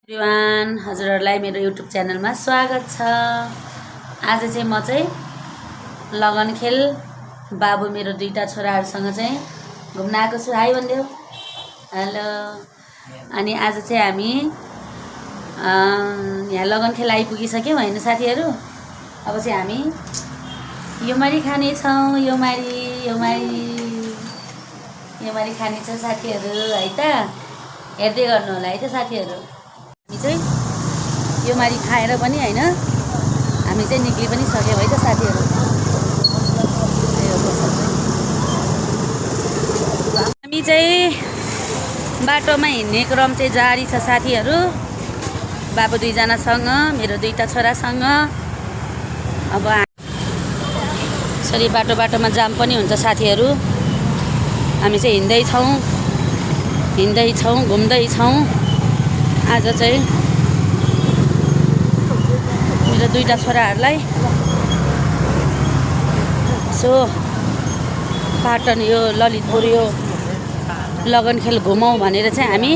Everyone हजुरहरूलाई मेरो YouTube च्यानलमा स्वागत छ। आज चाहिँ म चाहिँ लगनखेल बाबु मेरो दुईटा छोराहरूसँग चाहिँ घुम्न आएको छु। हाई भनिदेऊ। हेलो। अनि आज चाहिँ हामी यहाँ लगनखेल आइपुगिसक्यौँ होइन साथीहरू। अब चाहिँ हामी योमारी खानेछौँ। योमारी खाने छ साथीहरू है त। हेर्दै गर्नु होला है त साथीहरू। हामी चाहिँ योमारी खाएर पनि होइन हामी चाहिँ निक्लि पनि सक्यौँ है त साथीहरू। हामी चाहिँ बाटोमा हिँड्ने क्रम चाहिँ जारी छ साथीहरू। बाबु दुईजनासँग मेरो दुईटा छोरासँग। अब यसरी बाटोमा जाम पनि हुन्छ साथीहरू। हामी चाहिँ हिँड्दैछौँ घुम्दैछौँ। आज चाहिँ मेरो दुईटा छोराहरूलाई सो पाटन यो ललितपुर यो लगनखेल घुमौँ भनेर चाहिँ हामी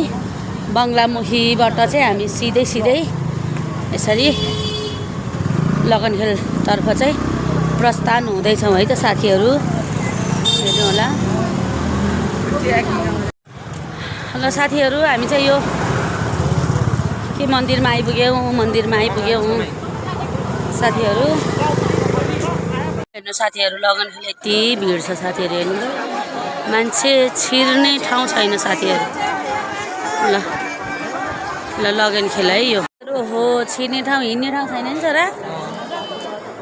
बङ्गलामुखीबाट चाहिँ हामी सिधै यसरी लगनखेलतर्फ चाहिँ प्रस्थान हुँदैछौँ है त साथीहरू। हेर्नु होला। ल साथीहरू हामी चाहिँ यो के मन्दिरमा आइपुग्यौँ साथीहरू। हेर्नु साथीहरू लगनखेल यति भिड छ साथीहरू। हेर्नु मान्छे छिर्ने ठाउँ छैन साथीहरू। ल लगनखेल है यो हो। छिर्ने ठाउँ हिँड्ने ठाउँ छैन नि छोरा।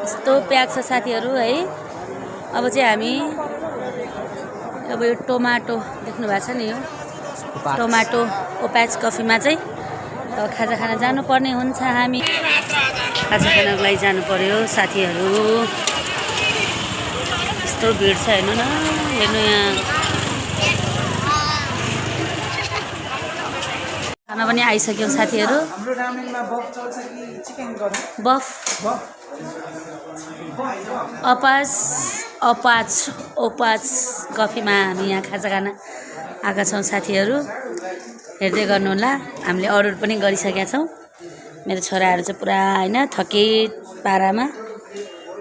यस्तो प्याक छ साथीहरू है। अब चाहिँ हामी अब यो टोमाटो देख्नु भएको छ नि यो टोमाटो ओप्याच कफीमा चाहिँ अब खाजा खान जानुपर्ने हुन्छ। हामी खाजा खानको लागि जानु पर्यो साथीहरू। यस्तो भिड छ हेर्नु न। हेर्नु यहाँ खाना पनि आइसक्यो साथीहरू। बफ ओपाच कफीमा हामी यहाँ खाजा खान आएका छौँ साथीहरू। हेर्दै गर्नु होला। हामीले अर्डर पनि गरिसकेका छौँ। मेरो छोराहरू चाहिँ पुरा होइन थकित पारामा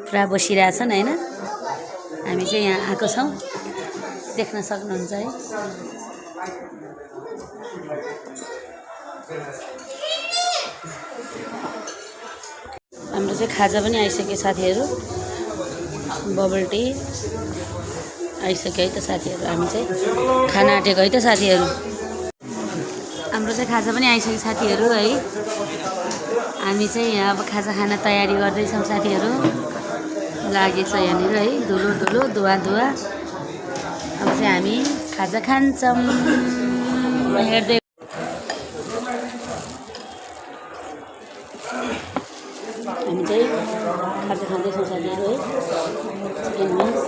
पुरा बसिरहेछन् होइन। हामी चाहिँ यहाँ आएको छौँ देख्न सक्नुहुन्छ है। हाम्रो चाहिँ खाजा पनि आइसक्यो साथीहरू। बबल टी आइसक्यो है त साथीहरू। हामी चाहिँ खाना आँटेको है त साथीहरू। हाम्रो चाहिँ खाजा पनि आइसक्यो साथीहरू है। हामी चाहिँ यहाँ अब खाजा खान तयारी गर्दैछौँ साथीहरू। लागेछ यहाँनिर है धुलो धुवा। अब चाहिँ हामी खाजा खान्छौँ। हेर्दै हामी चाहिँ खाजा खाँदैछौँ साथीहरू है। चिकन विङ्स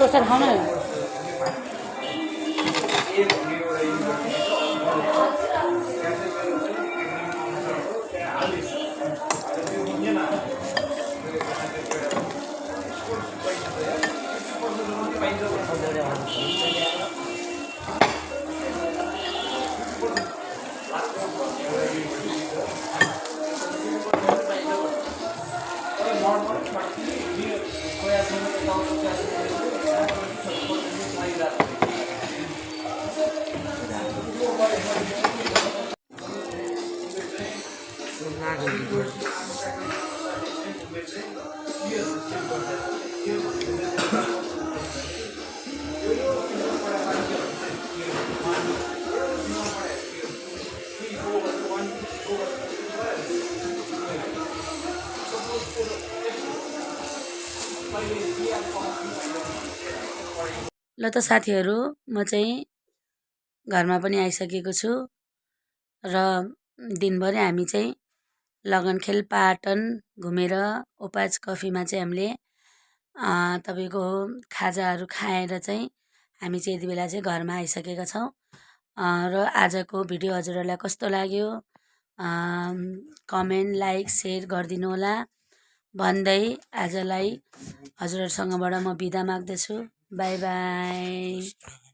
टोस्टर खाउँ न। ल त साथीहरू म चाहिँ घरमा पनि आइसकेको छु र दिनभरि हामी चाहिँ लगनखेल पाटन घुमेर ओपाज कफीमा चाहिँ हामीले तपाईँको खाजाहरू खाएर चाहिँ हामी चाहिँ यति बेला चाहिँ घरमा आइसकेका छौँ। र आजको भिडियो हजुरहरूलाई कस्तो लाग्यो कमेन्ट लाइक सेयर गरिदिनु होला भन्दै आजलाई हजुरहरूसँगबाट म बिदा माग्दछु। By by.